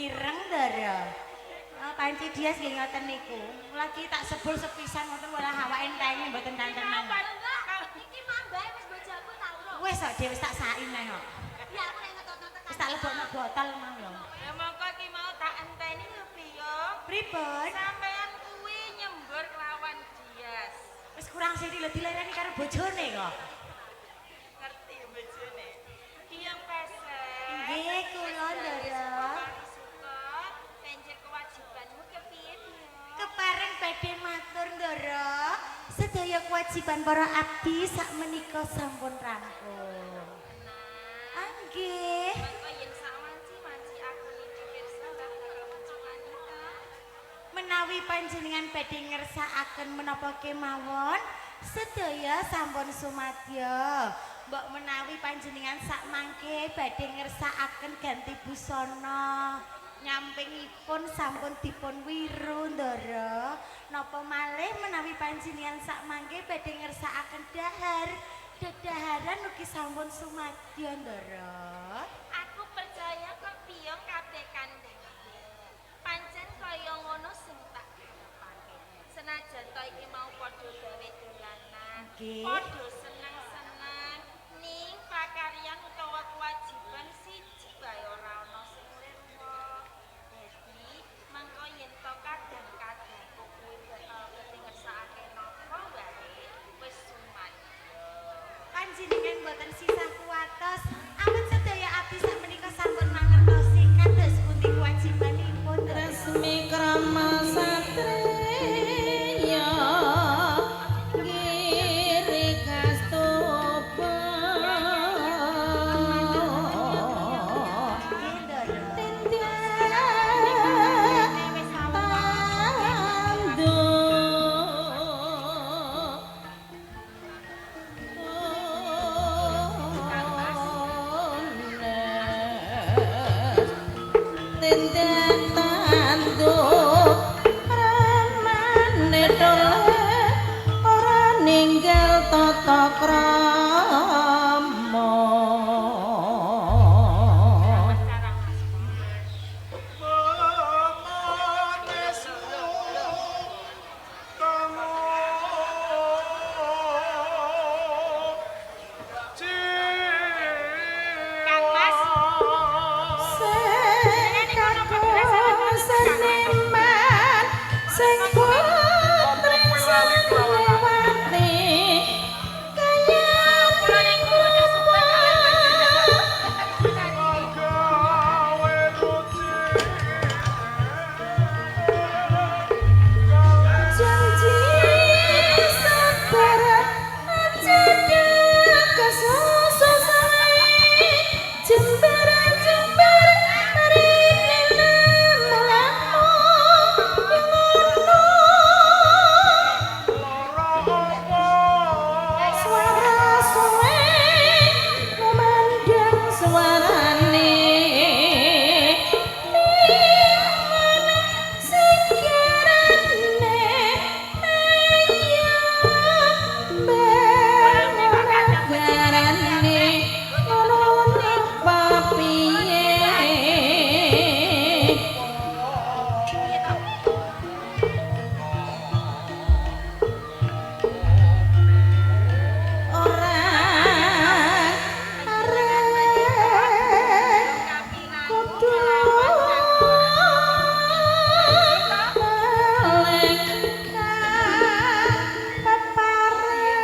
Ireng, Ndara. Oh, panci Dias nggih ngoten niku. Lagi tak sebul sepisan ngoten malah awake entenge mboten kantenan. Iki mambae wis mbok jamu ta urung? Wis kok dhewe wis tak saiki neh kok. Ya aku nek ngetokno tekan. Wis tak lebokno botol mau lho. Ya mongko iki mau tak enteni lho Biyong. Pripun? Sampeyan kuwi nyembur kelawan Dias. Wis kurang sithik lho dilereni karo bojone kok. Ngerti bojone. Biyong pesek. Nggih, kula Ndara. Suka penjer kewajibanmu kepiye Biyong? Kepareng badhe matur Ndara, sedaya kewajiban para abdi sakmenika sampun rampung. Nggih. Mongko yen sak wanci-wanci aku niki pirsa bakal munculane ta. Menawi panjenengan badhe ngersakaken menapa kemawon, sedaya sampun sumadya. Mbok menawi panjenengan sak mangke badhe ngersakaken ganti busana, nyampingipun sampun dipun wiru Ndara. Napa malih menawi panjenengan sak mangke badhe ngersakaken dahar, dedaharan ugi sampun sumadya Ndara. Aku percaya kok Biyong kabeh kandhane. Pancen kaya ngono sing tak karepake. Senajan to iki mau padha gawe dolanan, padha seneng-seneng ning pakaryan utawa kewajiban siji wae ora ana sing lirwa. Dadi mengko yen to kadang-kadang kuwi bakal ngersakake napa wae wis sumadya. Panjenengan mboten sisah kuwatos awit sedaya abdi sakmenika sampun mangertosi kados pundi kewajibanipun. Resmi krama satriya ngiri kastupa. Nggih, Ndara. Tindak tindak tanduk ramane dole ora ninggal tata krama. Kang Mas. Sing kakung seniman sing putri senewati kaya ning rupa. Janji sabar aja kesusu sae jembar jembar rene mlaku ngono suara suwe memandang suarane sigarane ayo bangun ngono napa piye. Ora arek kudu malaikat pepareng.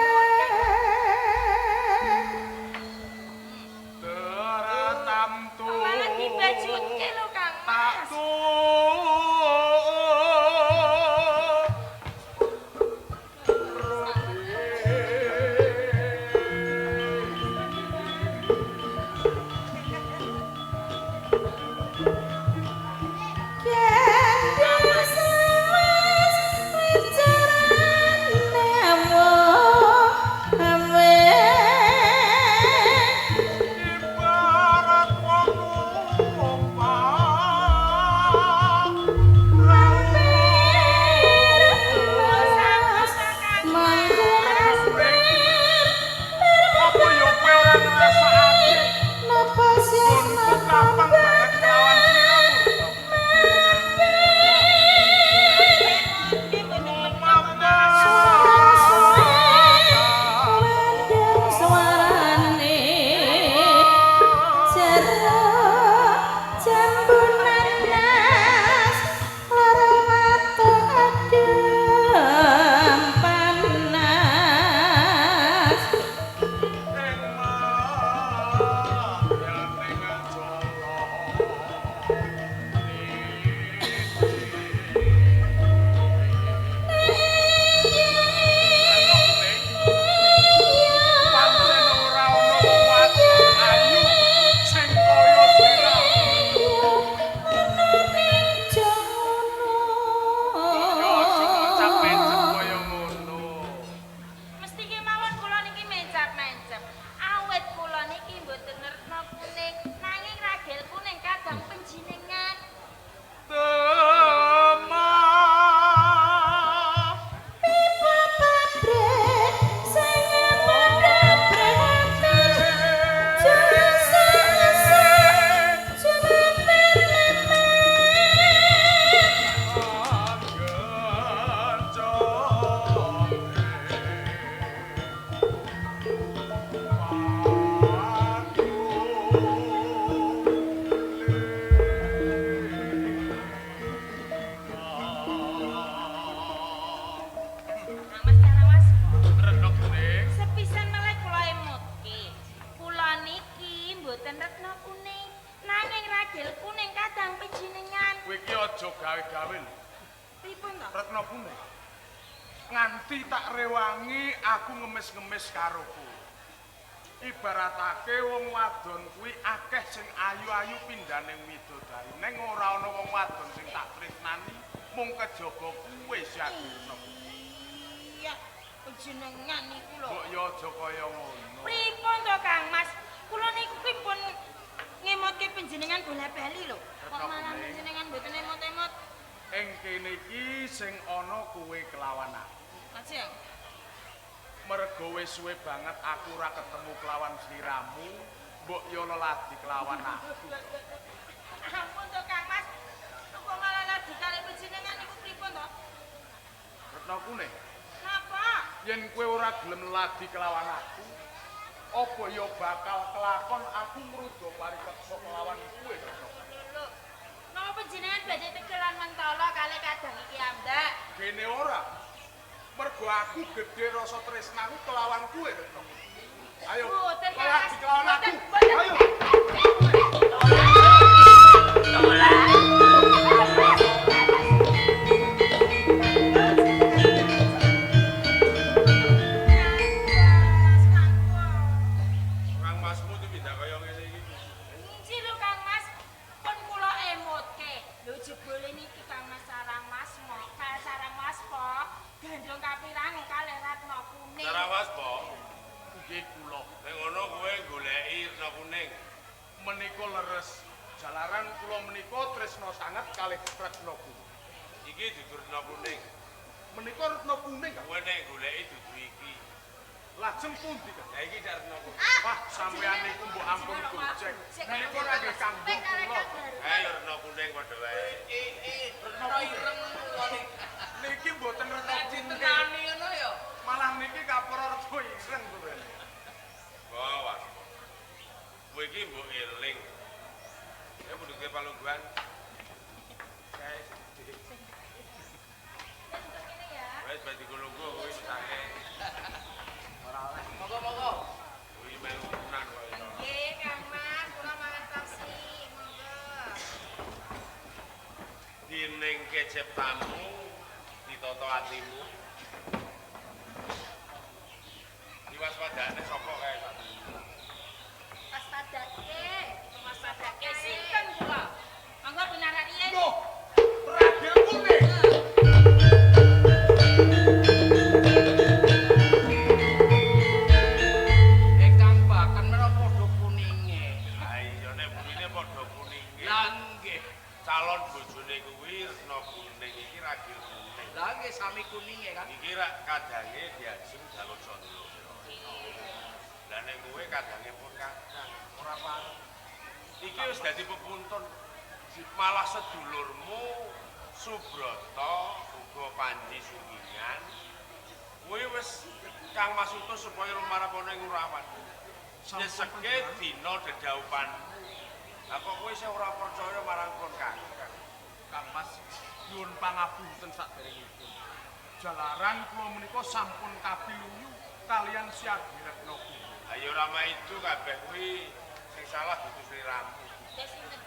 Malah dibajutke lho Kang Mas. Gendeng sewes wicarane awe. Ibarat wong numpak. aja gawe-gawe lho. Pripun to? Retno Kuning. Nganti tak rewangi aku ngemis-ngemis karo kowe. Ibaratake wong wadon kuwi akeh sing ayu-ayu pindhane widodari. Ning ora ana wong wadon sing tak tresnani mung kejaba kuwe Siadi Retno. Iya, panjenengan niku lho. Mbok ya aja kaya ngono. Pripun to Kang Mas? Kula niku ki pun ngemotke panjenengan bola-bali lho. Kok malah panjenengan mboten emot-emot? Ing kene iki sing ana kowe kelawan aku. Lajeng mergo wis suwe banget aku ora ketemu kelawan sliramu, mbok yo leladi kelawan aku. Ampun to Kang Mas. Kok malah ladi kalih panjenengan niku pripun to? Retno Kuning. Napa? Yen kowe ora gelem ladi kelawan aku, apa ya bakal kelakon aku ngruda paripeksa kelawan kowe, Retno? Lho, napa panjenengan badhe tegelan mentala kalih kadang iki ambak? Gene ora. Mergo aku gedhe rasa tresnaku kelawan kowe, Retno. Ayo, ladi kelawan aku. Ayo. Kang Masmu tumindak kaya ngene iki. Nji lho Kang Mas, pun kula emotke. Lho jebule niki Kang Mas sarang Mas mo, sarang Mas po, gandrung kapirang kalih Ratna Kuning. Sarang Mas po. Nggih kula. Nek ngono kowe goleki Retno Kuning. Menika leres. Jalaran kula menika tresna sanget kalih Retno Kuning. Iki dudu Retno Kuning. Menika Retno Kuning, Kang. Kowe nek goleki dudu iki. Lajeng pundi, Kang? Lah iki dak Retno Kuning. Wah, sampean niku mbok ampun gojek. Menika ora nggih kanggo kula. Ayo Retno Kuning padha wae. Retno ireng niki mboten Retno Kuning. Ditenani ngono ya. Malah niki kapora Retno ireng kowe. Wah, wah. Kowe iki mbok eling. Ya mundhuke palungguhan. Kae sedih. Wes badhe golonggo kowe sake. Ora oleh. Monggo-monggo. Kuwi melu tenan kok iso. Nggih Kang Mas, kula mangertosi. Monggo. Dining keceptamu, ditata atimu. Diwaspadane sapa kae sak? Waspadake, waspadake sinten kula? Monggo pinarak riyen. Loh, Ragil Kuning. Kang bahkan menawa padha kuninge. Ha iya nek bunine padha kuninge. Lah nggih. Calon bojone kuwi Retno Kuning iki Ragil Kuning. Lah nggih sami kuninge kan. Iki rak kadange diajeng Jalur Candra. Lah nek kowe kadange pun kadang ora pareng. Iki wis dadi pepuntun. Malah sedulurmu Subrata uga Panji Sunggingan kuwi wis Kang Mas utus supaya lumarep ana ing Urawan. Nyeseke dina dedhaupanmu. Lah kok kowe isih ora percaya marang pun Kang? Kang Mas, nyuwun pangapunten saderengipun. Jalaran kula menika sampun kapiluyu kalian Siadi Retno Kuning. Ayo ora maidu kabeh kuwi sing salah dudu sliramu.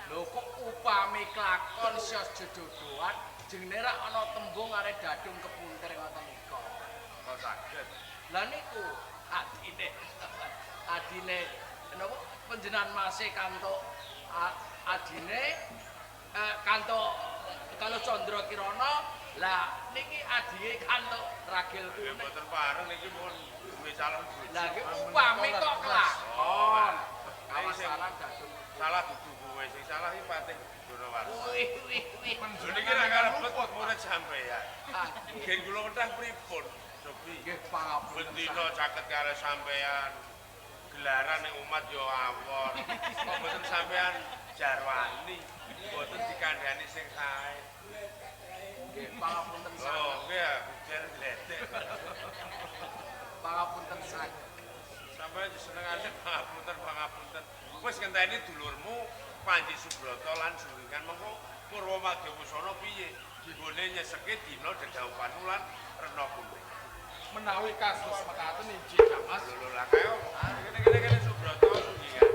Lho kok upami klakon sios jodohan jenenge rak ana tembung arep dadung kepuntir ngoten nika. Kok saged? Lah niku adine. Adine napa panjenengan mase kantuk adine kantuk kalau Candra Kirana lah niki adike kantuk Ragil Nggih Kuning. mboten pareng niki pun duwe calon bojo. Lah iki upami kok kelakon. Kawasan Kawasaran dadung. salah dudu kowe sing salah iki Patih Donowarsa. Wih wih wih. Lho niki ra karepet murid sampeyan. Nggih kula wetah pripun? Sobi. Nggih pangapunten. Bendina caket karo sampeyan. Gelaran ning umat ya awon. Kok mboten sampeyan jarwani, mboten dikandhani sing sae. Nggih pangapunten sanget. Oh, nggih, bujer gledek. Pangapunten sanget. Sampeyan disenengane pangapunten pangapunten. Wis ngenteni dulurmu Panji Subrata lan Sunggingan mengko Purwa Madyabusana piye? Nggone nyeseke dina dedhaupan lan Retno Kuning. Menawi kados mekaten inggih Kang Mas. Lho lho lah kaya kene kene kene Subrata Sunggingan.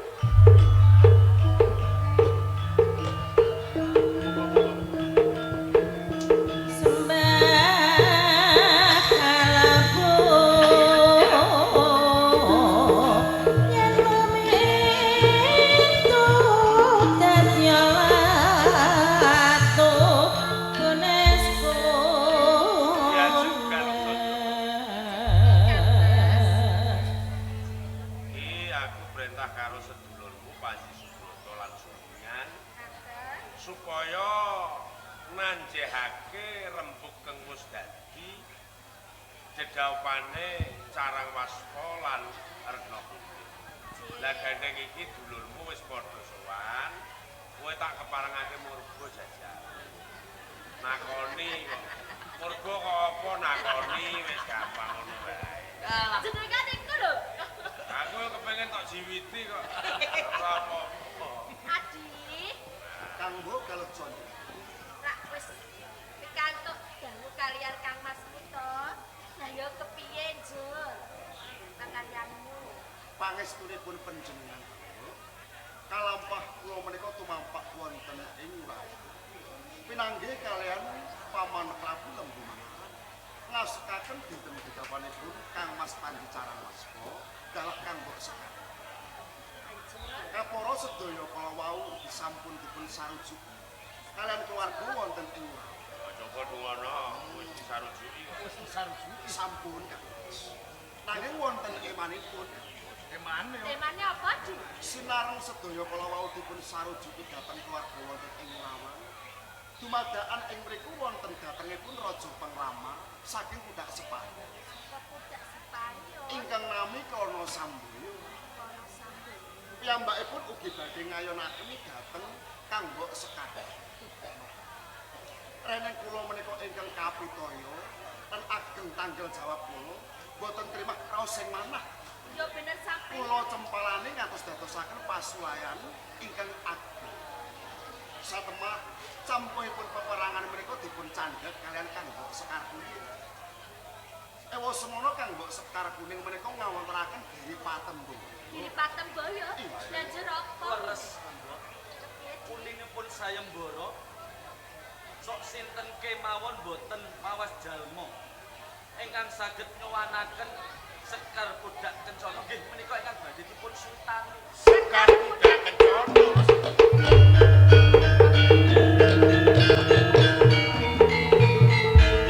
Nanjehake rembug kang wis dadi dedhaupane Carang Waspa lan Retna Kuning. Lah gandeng iki dulurmu wis padha sowan, kowe tak keparengake murba jajal. Nakoni kok. Murba kok apa nakoni wis gampang ngono wae. Jenengan iku lho. Aku kepengin tok jiwiti kok. Ora apa-apa. Adi, Kanggo Galuh Candra. Rak wis pikantuk dawuh kaliyan Kang Mas to. Lah ya kepiye, Jur? Kaliyanmu. Pangestunipun panjenengan kalampah kula menika tumampak wonten ing Ngurawa. Pinanggih kaliyan Paman Prabu Lembu Mangaran ngasekaken dinten dedapanipun Kang Mas Panji Carang Waspa dalah Kang Mbok Sekar. Kapara sedaya kala wau ugi sampun dipun sarujuk kaliyan keluarga wonten ing Ngurawa. Coba dungono wis disarujuki kok. Wis disarujuki. Sampun Kang Mas. Nanging wonten emanipun Emane yo. Temane apa, Di? Sinareng sedaya kala wau dipun sarujuki dhateng keluarga wonten ing Ngurawa. Dumadakan ing mriku wonten datengipun Raja Penglamar saking Pudak Sepayo. Pudak Sepayo. Ingkang nami Karna Samboyo. Karna Samboyo. Piyambakipun ugi badhe ngayonaken dhateng Kang Mbok Sekar. Reneng kula menika ingkang kapitaya lan ageng tanggel jawab kula boten trimah raos sing manah. Ya bener sampe. Kula cempalane ngantos dadosaken pasulayan ingkang ageng. Satemah campuhipun peperangan menika dipun candhet kaliyan Kang Mbok Sekar Kuning. Ewa semono Kang Mbok Sekar Kuning menika ngawontenaken Giri Patemboyo. Giri Patemboyo. Lah njur apa? Leres, Mbok. Kuningipun sayembara sok sinten kemawon boten mawas jalma ingkang saged nyowanaken Sekar Pudak Kencana nggih menika ingkang badhe dipun suwitani. Sekar Pudak Kencana.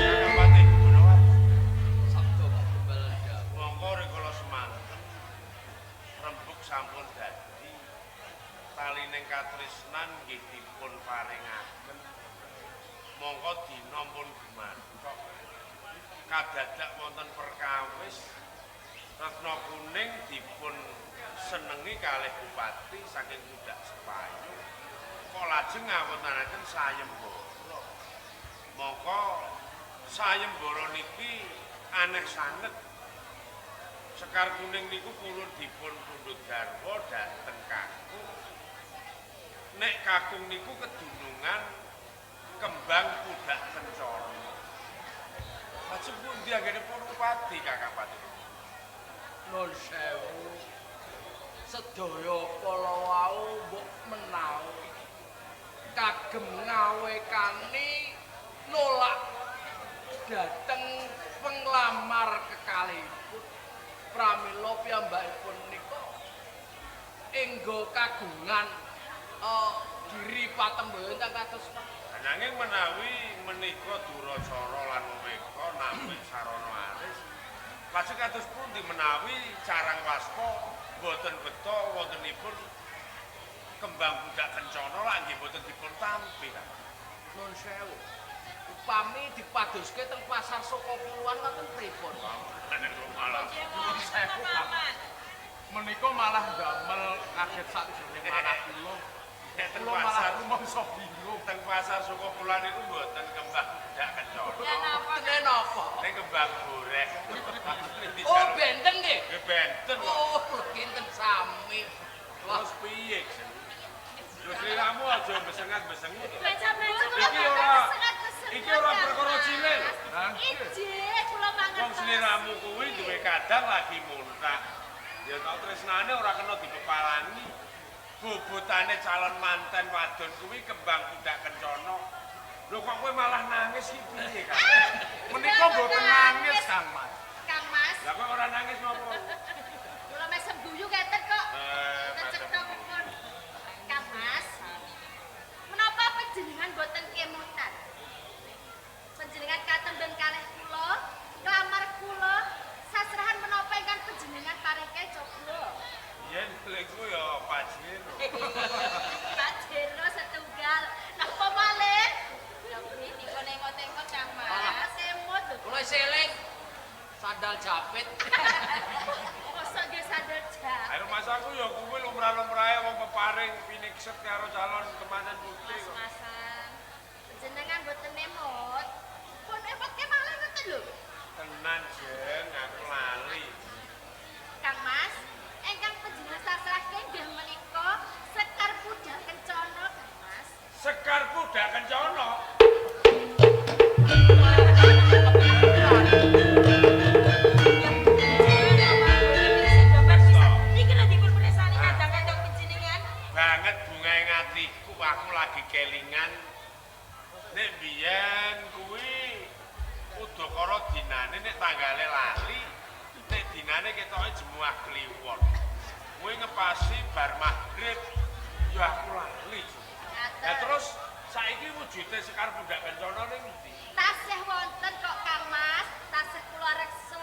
Kakang Patih Gunawan. Sabda Pak Gembala dawuh. Mongko rikala semanten rembug sampun dadi talining katresnan nggih dipun paringaken. Mongko dina pun gumanthok. Kadadak wonten perkawis Retna Kuning dipun senengi kalih bupati saking Pudak Sepayo. Kok lajeng ngawontenaken sayembara. Mongko sayembara niki aneh sanget. Sekar Kuning niku purun dipun pundhut garwa dhateng kakung. Nek kakung niku kedunungan kembang Pudak Kencana. Lajeng pundi anggenipun bupati Kakang Patih? Nun sewu. Sedaya kala wau mbok menawi kagem ngawekani nolak dhateng penglamar kekalihipun. Pramila piyambakipun nika engga kagungan Giri Patemboyo ingkang kados Nanging menawi menika duracara lan weweka nampik sarana aris lajeng kados pundi menawi Carang Waspa boten beto wontenipun kembang Pudak Kencana lak nggih boten dipun tampi. Nun sewu. Upami dipadoske teng pasar Sokopuluan ngoten pripun? Malah Nuwun sewu, Kang. Menika malah ndamel kaget sakjroning manah kula. Teng Kula malah pasar rumangsa bingung. Teng pasar Sokopuluan niku mboten kembang Pudak Kencana. Ya napa? Tene napa? Ning kembang goreng. Oh, benten nggih. Nggih benten kok. Oh, kinten sami. Wah, Terus piye, Jeng? Lho sliramu aja besengat-besengut. Beca-beca Iki ora iki ora perkara cilik lho. Ijik kula mangertos. Wong sliramu kuwi duwe kadang lagi muntah. Ya tau tresnane ora kena dipepalangi. Bobotane calon manten wadon kuwi kembang Pudak Kencana. Lho kok kowe malah nangis iki piye, Kang? Menika mboten nangis, Kang Mas. Kang Mas, Lah kok ora nangis napa? kula mesem guyu ngeten kok. Eh, Cecek Kang Mas. Menapa panjenengan boten kemutan? Panjenengan katemben kalih kula, klamar kula, sasrahan menapa ingkang panjenengan paringke coba. Yen lekku ya Pajero. Pajero setunggal. Napa malih? sandal japit. Mosok nggih sandal japit. Ayo mas aku ya kuwi lumrah-lumrahe wong peparing pinixet karo calon kemanten putih kok. Mas-masan. Jenengan mboten emot. Pun emotke malih ngoten lho. Tenan jeng, aku lali. Kang Mas, ingkang panjenengan sasrahke nggih menika Sekar Pudhak Kencana, Kang Mas. Sekar Pudhak Kencana. Niki lho dipun pirsani kadang-kadang panjenengan. Banget bunga ing atiku, aku lagi kelingan. Nek biyen kuwi udakara dinane nek tanggale lali, nek dinane ketoke jemuah kliwon. Kuwi ngepasi bar maghrib, ya aku lali. Lah terus saiki wujude Sekar Pudhak Kencana ning ndi? Tasih wonten kok Kang Mas, tasih kula reksa.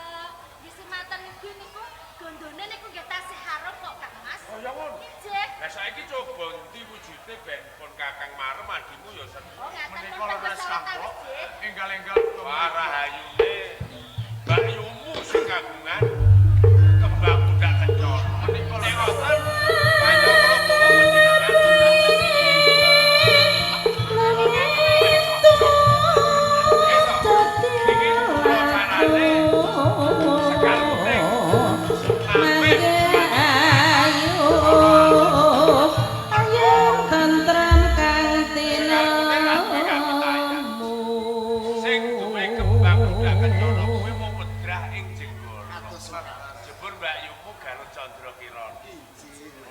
Nggih semanten ugi niku gondone niku nggih tasih harum kok Kang Mas. Oh ya ngono. Nggih. Lah saiki coba endi wujude ben pun Kakang marem adimu ya seneng. Oh ngaten Menika pun leres pesawat Kang Bok. nggih. Enggal-enggal kula Wah, rahayune Mbakyumu sing kagungan kembang Pudhak Kencana. Menika Nek leres. ngoten panjenengan bawa panjenengan. Iki kula carane Sekar Kuning. Apik. Sing duwe kembang Pudhak Kencana kuwi mung wedrah ing Jenggala. Jebul Mbakyumu Garut Candra Kirana.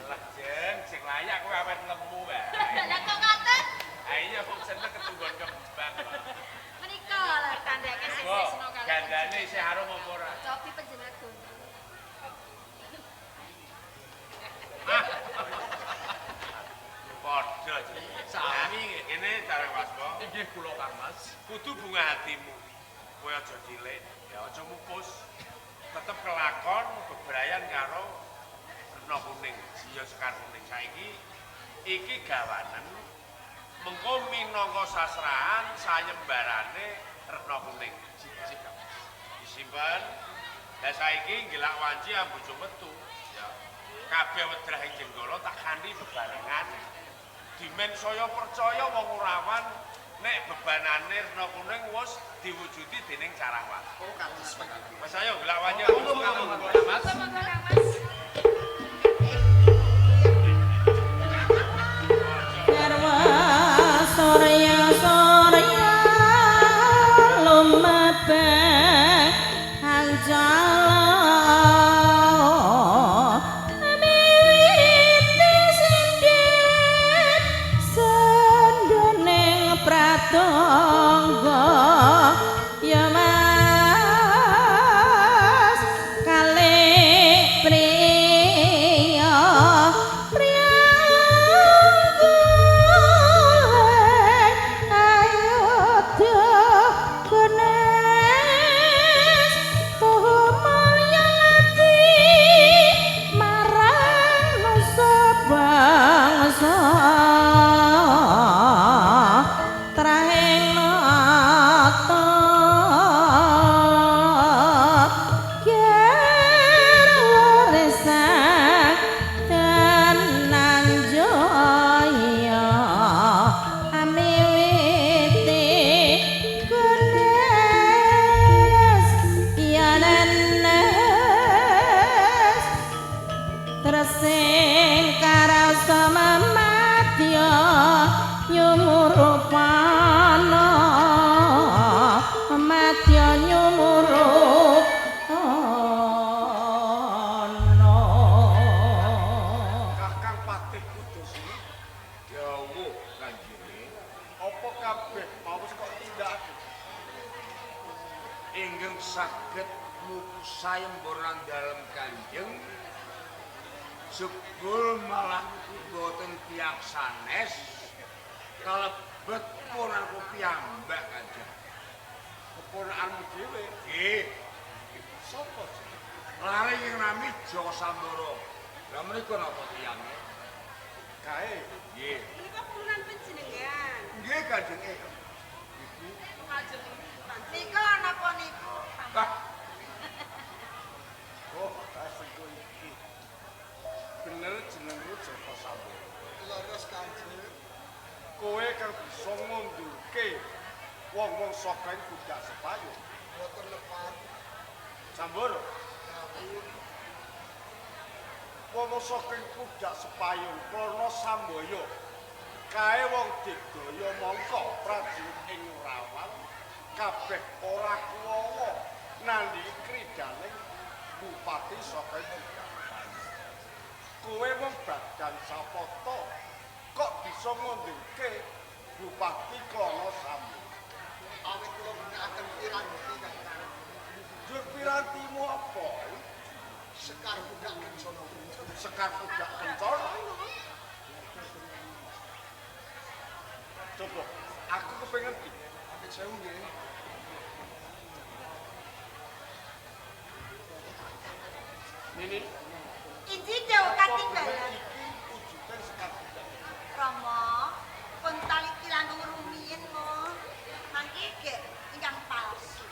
Lah jeng, sing layak kowe awet lemu wae. Lah kok ngoten? Ha iya kok seneng ketunggon kembang. Menika lah Tandake sing Kok tresno kali. gandane isih harum apa ora? cobi panjenengan gondo. Padha jenenge. Sami nggih. Ngene carang waspa. Inggih kula Kang Mas. Kudu bunga hatimu. Kowe aja cilik, ya aja mupus. Tetep kelakon bebrayan karo Rena Kuning, ya Sekar Kuning. Saiki iki gawanen mengko minangka sasrahan sayembarane Rena Kuning. Disimpen. Lah saiki ngelak wanci ambojo metu, ya. Kabeh wedrah ing Jenggala tak kanthi bebarengan. Dimen saya percaya wong Urawan nek bebanane Rena Kuning wis diwujudi dening Carang Waspa. Oh kados pundi. Mas ayo gelak wanci. Monggo monggo Mas. Monggo Kang Mas. Garwa sorya sorya lumebah anjala miwiti sindhen sendhoning pratangga ya Mas kalih priya Tresing karasa mamadya nyumurupana madya nyumurupana. Kakang Patih Kudusna, Dawuh Kanjeng. apa kabeh mau wis kok tindakake? Ingkang saged mupu sayembaran dalem Kanjeng jebul malah boten tiyang sanes kalebet ponanku piyambak Kanjeng. Keponakanmu dhewe Nggih, sapa jenenge? lare ing nami Jaka Sambara. Lah menika napa tiyange? Kae. Nggih. Menika punan panjenengan. Nggih Kanjeng. Ibu. Nika napa niku? Wah, Joko iki. Bener jenengmu Joko Samboro. Leres Kanjeng. Kowe kang bisa ngundurke wong-wong saka ing Budak Sepayu. Mboten lepat. Samboro. Ampun. Wong saka ing Budak Sepayung Klana Samboyo. Kae wong digdaya mangka prajurit ing Rawang kabeh ora kuwawa nandhingi kridhaning bupati saka ing Budak Sepayu. Kowe mung badan sapata kok bisa ngundurke Bupati Klana Samboyo. Awit kula ginakaken piranti Kanjeng. Njur pirantimu apa? Sekar Budak Kencana. Sekar Budak Kencana. Coba, aku kepengen iki. Amit sewu nggih. Nini. Inji jauh katinggalan. Iki wujute Sekar Budak. Rama, pun tali langkung rumiyin mo. Mangke gek ingkang palsu.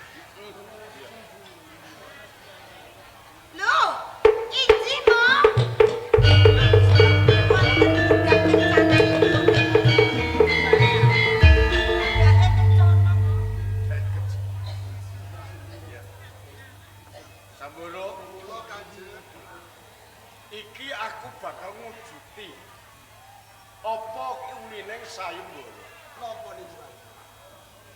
Lho, inji mo. Wonten Budak Kencana iku. Budake kencana mo. Samboro, Kula Kanjeng. iki aku bakal ngujuti apa unine sayembara. Napa niku Kanjeng?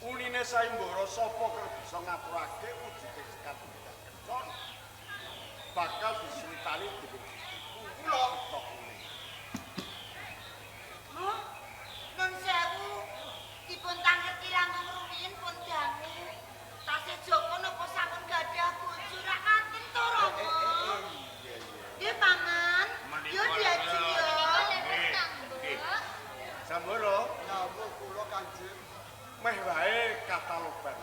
Unine sayembara sapa kang bisa ngaturake wujude Sekar Budak Kencana bakal disuwitani dening Gustiku. Kula tok kuning. Mo, nun sewu dipun tangketi langkung rumiyin pun dangu. Tasih Joko napa sampun gadah bojo ra ngaten to, Rama? Iya, iya. Nggih, Paman. Yo diajeng yo. Menika leres ta, Mbok? Samboro, Dawuh kula Kanjeng. meh wae kataloban.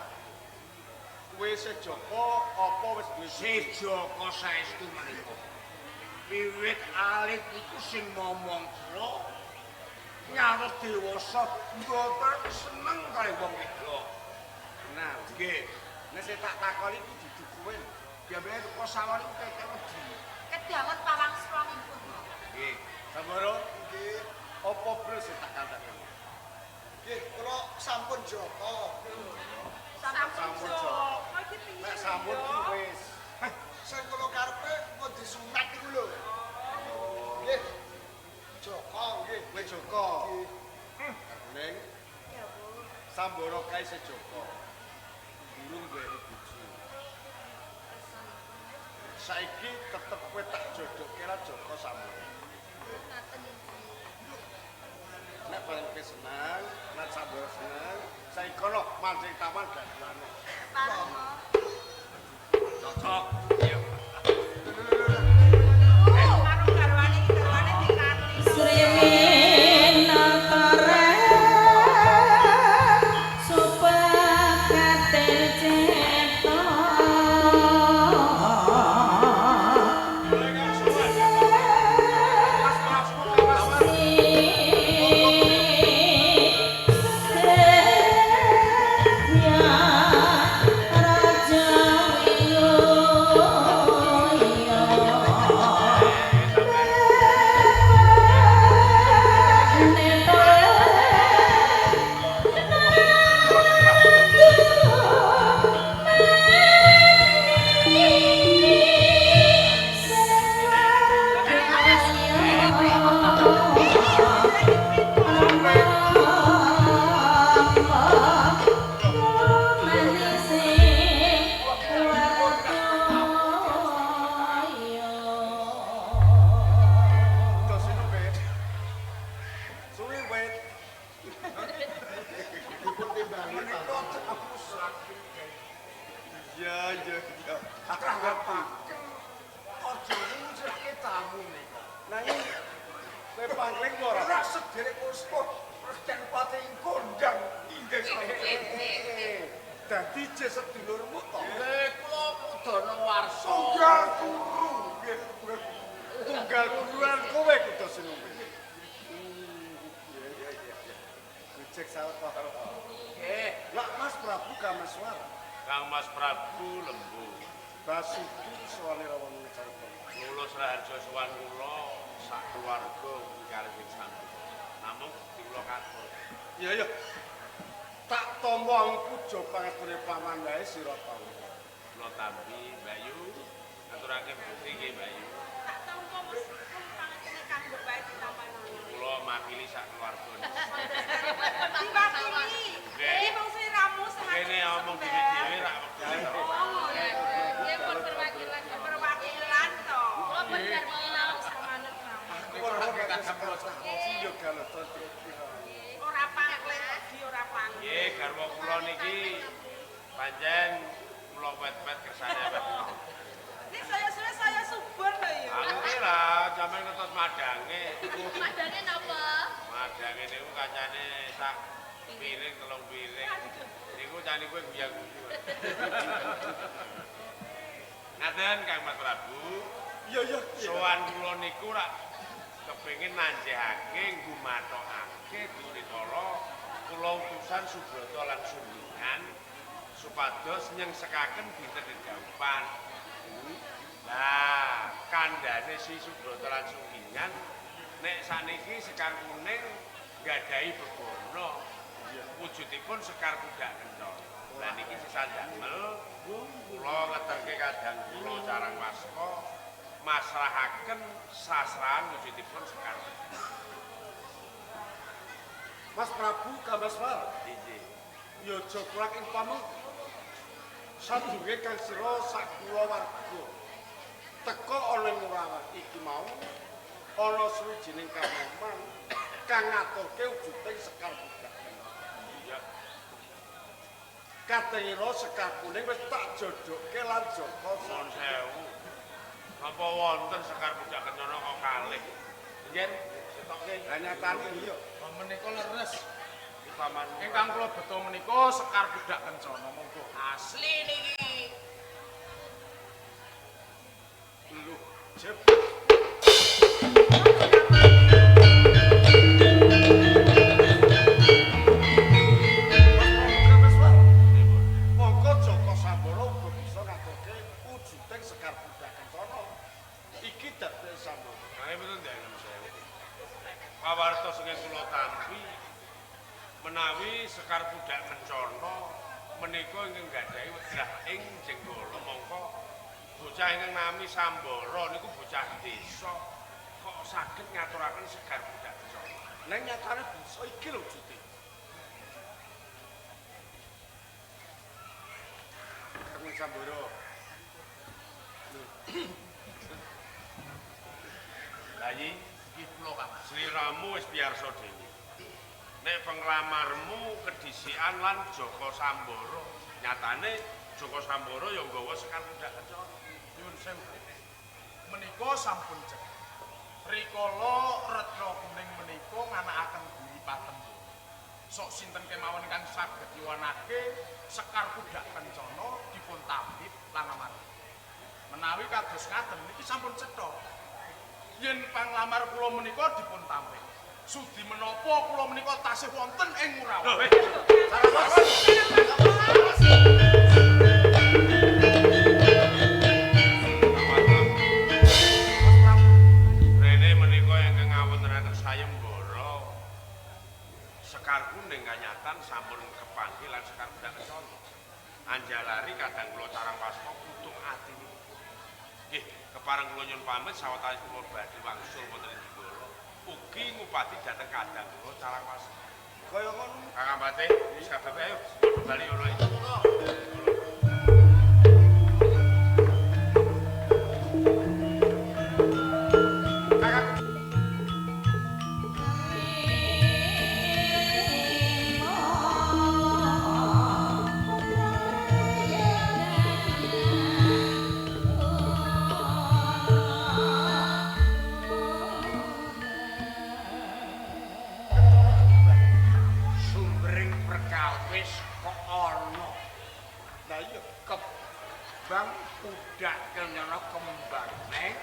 Kowe sejoko apa wis duwe bojo? Sejoko saestu menika. Wiwit alit iku sing momong kula nyaros dewasa mboten seneng kali wong wedok. Nah, Nggih. nek sing tak takoni iki dudu kowe. Biyen rupa sawon iku ketek wedi. Kedangun pawang suwanipun. Nggih. Samboro, Nggih. apa bro sing tak kandhane? Nggih, kula sampun Joko. Sampun Joko. Nek sampun ki wis. Sing kula karepe pun disunat niku lho. Nggih. Joko nggih. Kowe Joko. Nggih. Ning Samboro kae sejoko. Durung duwe bojo. Saiki tetep kowe tak jodohke ra Joko Samboro. Ngaten iki. Nek paling kowe seneng, nek Samboro seneng, saiki kono mancing taman gadulane. Parama. Cocok. Iya. Karo garwane iki garwane dikanti. Sriwinatara supekaten cipta. Dosene wit. Suwi wit. Dipun timbali Menika aku saking Iya, iya, iya. Aku ngerti. aja ngucapke tamu nika. Nanging kowe pangling ora? Ora sederek puspa Presiden Pati kondang inggih. Dadi je sedulurmu to. Nggih, kula Kudana Warsa. Tunggal guru nggih. Tunggal guruan kowe kudu sinumpi. Iya, iya, iya. Gojek sawetara. Nggih. Lah Mas Prabu Kameswara Kang Mas Prabu Lembu. Basuki sowane rawon carita. Lulus Raharja sowan kula sak keluarga kalih sami. Namung kula katur. Iya iya. Tak tampa puja pangestune paman wae sira tau. Kula tampi Bayu aturake putri nggih Bayu. Tak tampa meskipun pangestune kanggo bae ditampani. Kula makili sak keluarga. Diwakili. Iki wong sliramu semangat. Kene omong dhewe-dhewe rak wekdal. Oh ngono. Nggih pun perwakilan. Perwakilan to. Kula pun garwa samanut mawon. Aku ora kadang kula yo galata. Ora pangklet di ora pangklet. Nggih, garwa kula niki pancen kula wet-wet kersane awet. Nek saya suwe saya subur lho ya. Aku ki lah sampean ngetos madange. Madange napa? Madange niku kancane sak piring telung piring. Niku cah niku guyang-guyu. Ngaten Kang Mas Prabu. Iya iya. Sowan kula niku rak kepengin nanjehake nggumathokake duritala kula utusan Subrata lan Sunggingan supados nyengsekaken dinten dedhaupan. Lah, kandhane si Subrata lan Sunggingan nek saniki Sekar Kuning nggadahi bebana. Wujudipun Sekar Kudak Kencana. Lah niki sesah damel kula ngeterke kadang kula Carang Waska masrahaken sasrahan wujudipun Sekar. Mas Prabu Kambaswara. Inggih. Ya aja kurang ing pamong. Sadurunge kang sira sak kulawarga teka ana ing Ngurawan iki mau ana suwijining kanoman kang ngaturke wujuding Sekar Budak. Iya. Katengira Sekar Kuning wis tak jodhokke lan Jaka. Nuwun sewu. Napa wonten Sekar Budak Kencana kok kalih? Nggih, setoke. Lah nyatane iya. Menika leres. Paman. Ingkang kula beto menika Sekar Budak Kencana monggo. Asli niki. Lho, jeb. Mongko Jaka Sambara uga bisa ngaturke wujuding Sekar Budak Kencana. Iki dadi Sambara. Ayo betul dalem sewu. Pawartos ingkang kula tampi menawi Sekar Budak Kencana menika ingkang nggadahi wedrah ing Jenggala mongko bocah ingkang nami Sambara niku bocah desa kok saged ngaturaken Sekar Budak Kencana. Neng nyatane bisa iki lho wujude. Kang Sambara. Lha iki Nggih kula Kang. sliramu wis piyarsa dhewe. Nek penglamarmu kedhisikan lan Jaka Sambara, nyatane Jaka Sambara ya nggawa Sekar Budak Kencana. Nyuwun sewu. Menika sampun cekap. Rikala Retna Kuning menika nganakaken guri patembu. Sok sinten kemawon ingkang saged yuwanake Sekar Budak Kencana dipun tampi lan amargi. Menawi kados ngaten niki sampun cetha. Yen panglamar kula menika dipun tampi. Sudi menapa kula menika tasih wonten ing Ngurawan. Rene menika ingkang ngawontenaken sayembara Sekar Kuning kanyatan sampun kepanggih lan Sekar Budak Kencana. Anjalari kadang kula Carang Waska kutung atinipun. Nggih, kepareng kula nyuwun pamit sawetawis kula badhe wangsul wonten ing Jenggala. Ugi ngupati dhateng kadang kula Carang Waska. Kaya ngono. Kang Ambate, wis kabeh ayo padha bali ngono iki. Sumbering perkawis kok ana. Lah iya. Kembang Budak Kencana kembang neng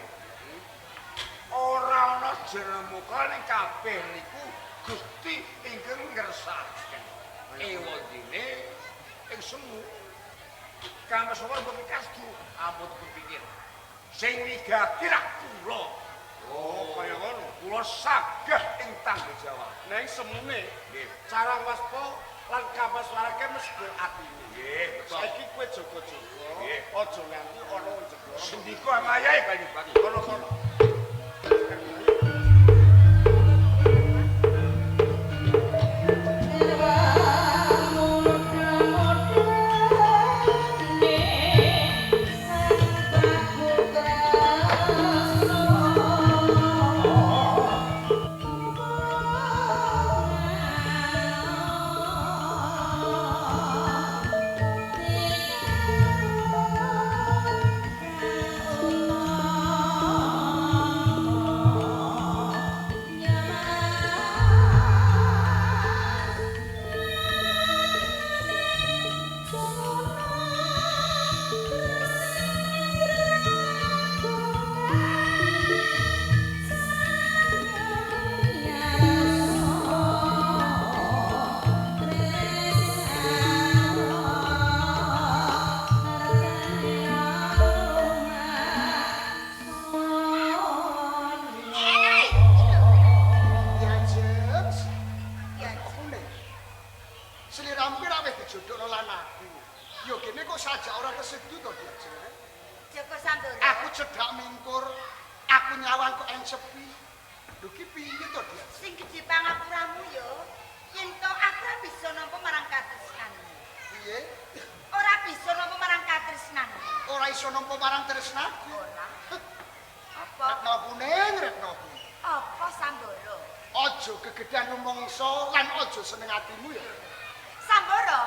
ora ana jeneng muka ning kabeh niku Gusti ingkang ngersakaken. Ewadene ing semu. Kameswara mboten kasedu, ampun dipun pikir. Sing wigati rak kula. Oh, kaya ngono. Kula saged ing tanggung jawab. Neng semune Nggih. Carang Waspa lan Kameswarake mesbur atine. Nggih, betul. Saiki kowe jaga-jaga, Nggih. aja nganti ana wong jegoro. Sendika amayahe Banyupati. Kono-kono. Ya Jens. Ya kuning. Sliramu ki ra wis dijodhokno lan aku. Ya kene kok sajak ora kesedu to, Diajeng. Joko Samboro. Aku cedhak mingkur, aku nyawang kok eng sepi. Lho ki piye to, Diajeng? Sing gedhe pangapuramu ya, yen to aku ora bisa nampa marang katresnanmu. Piye? Ora bisa nampa marang katresnanmu. Ora iso nampa marang tresnaku. Ora. Apa? Retno kuning, Retno kuning. Apa Samboro? Aja gegedhan rumangsa lan aja seneng atimu ya. Samboro.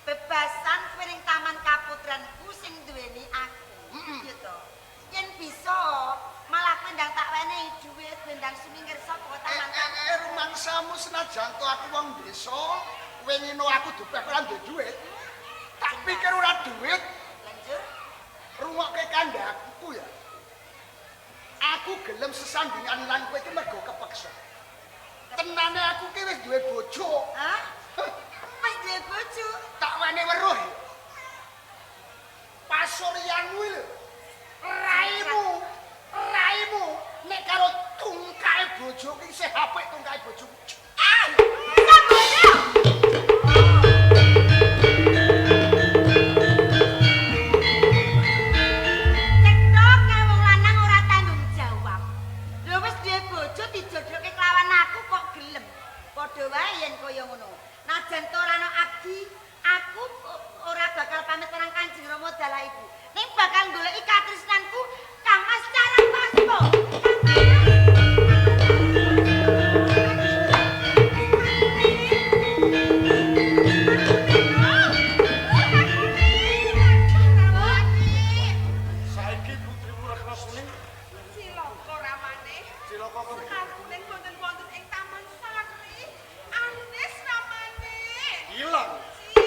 Bebasan kowe ning taman kaputranku sing duweni aku. Ya to. Yen bisa malah kowe ndang tak wenehi dhuwit, kowe ndang sumingkir saka taman kaputran. Rumangsamu senajan to aku wong desa, wengino aku dupeh ora duwe dhuwit. Tak pikir ora dhuwit, Lanjut. rungokke kandhaku ya. Aku gelem sesandingan lan kowe iki mergo kepeksa. Tenane aku ki wis duwe bojo. Hah? Wis duwe bojo. Tak wenehi weruh. Pasuryanmu lho. Raimu, raimu nek karo tungkae bojoku iki isih apik tungkae bojoku. Ah! Samboro. Cetha kae wong lanang ora tanggung jawab. Lho wis duwe bojo dijodhoke kelawan aku kok gelem. Padha wae yen kaya ngono. Najan to ora ana abdi, aku ora bakal pamit marang Kanjeng Rama dalah ibu. Ning bakal goleki katresnanku Kang Mas Carang Waspa. Kang Mas. Saiki putrimu Retno Kuning Cilaka ramane. cilaka kok. Sekar Kuning wonten-wonten ing Taman Sari. Anis ramane. Ilang. Si.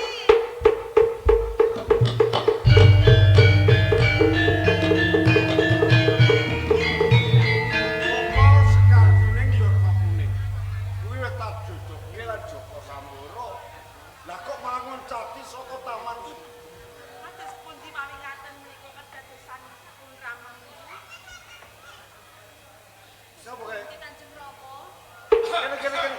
Joko Sekar Kuning ya Retno Kuning. Kuwi wis tak jodohke lan Joko Samboro. Lah kok malah ngoncati saka taman iki? Kados pundi mawi ngaten menika kedadosan pun ramane. Sapa kae? Kanjeng Rama. Kene kene kene.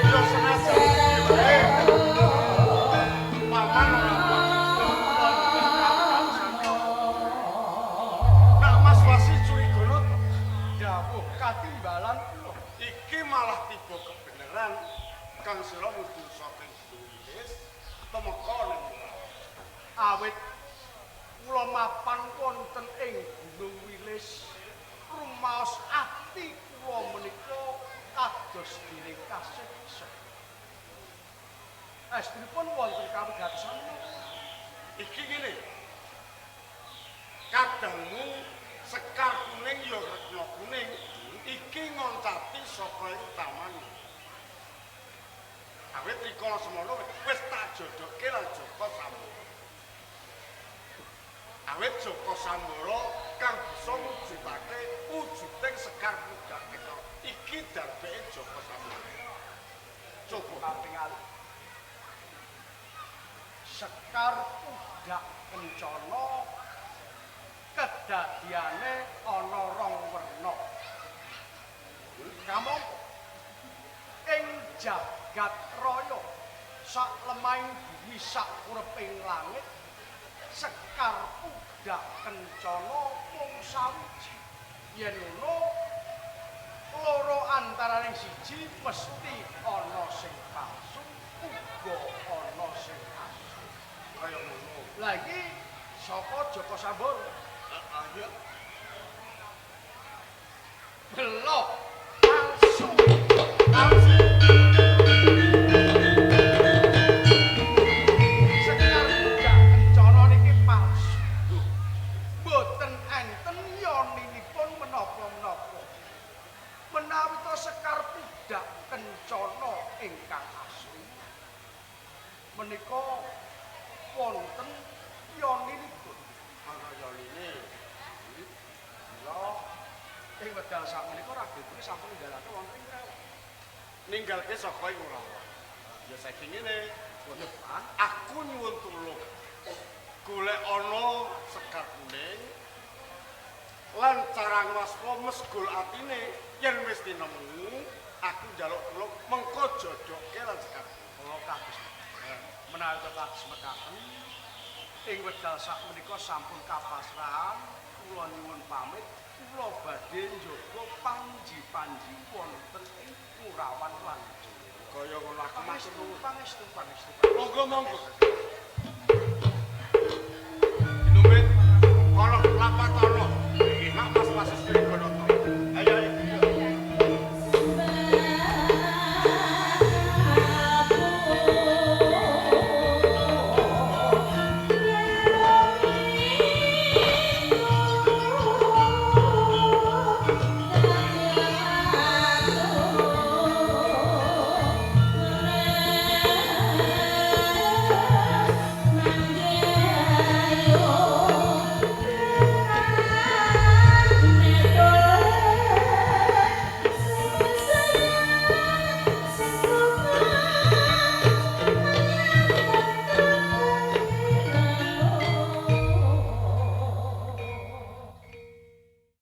Ya senajan iki wae. Paman ora Nak Mas Wasi curiga to. Dawuh katimbalan kula. Iki malah tiba kebenaran Kang Sela mudhun saking Wilis tumeka ning Awit kula mapan wonten ing Gunung Wilis, rumaos ati kula menika kados dene kasiksa. Estrinipun wonten kawigatosan menapa? Iki ngene. Kadangmu Sekar Kuning ya Retno Kuning iki ngoncati saka ing taman. Awit rikala semono wis tak jodohke lan Joko Samboro. Awit Joko Samboro kang bisa mujudake Kedadiane ana rong werna. Kamangka ing jagat raya sak lemahing bumi sak ureping langit sekar pudak kencana mung sawiji. Yen ngono loro antaraning siji mesti ana sing palsu uga ana sing asli. Kaya ngono. Lah iki saka Joko Samboro. Heeh, ya. Belok palsu. Palsu. Sekar pudak kencana niki palsu. Mboten enten yoninipun menapa-menapa. Menawi to sekar pudak kencana ingkang asli menika wonten yoninipun. Ana yonine. Mila ing wekdal sakmenika Raden Putri sampun ninggalake wonten ing Ngurawan. Ninggalke saka ing Ngurawan. Ya saiki ngene, Depan aku nyuwun tulung. Golek ana sekar kuning lan carang waspa mesgul atine yen wis tinemu aku njaluk tulung mengko jodohke lan sekar. Oh, kados menawi kados mekaten ing wekdal sakmenika sampun kapasrahan kula nyuwun pamit, kula badhe njaga panji-panji wonten ing Ngurawan lan Kaya ngono aku matur pangestu nuwun. Pangestu pangestu. Monggo monggo.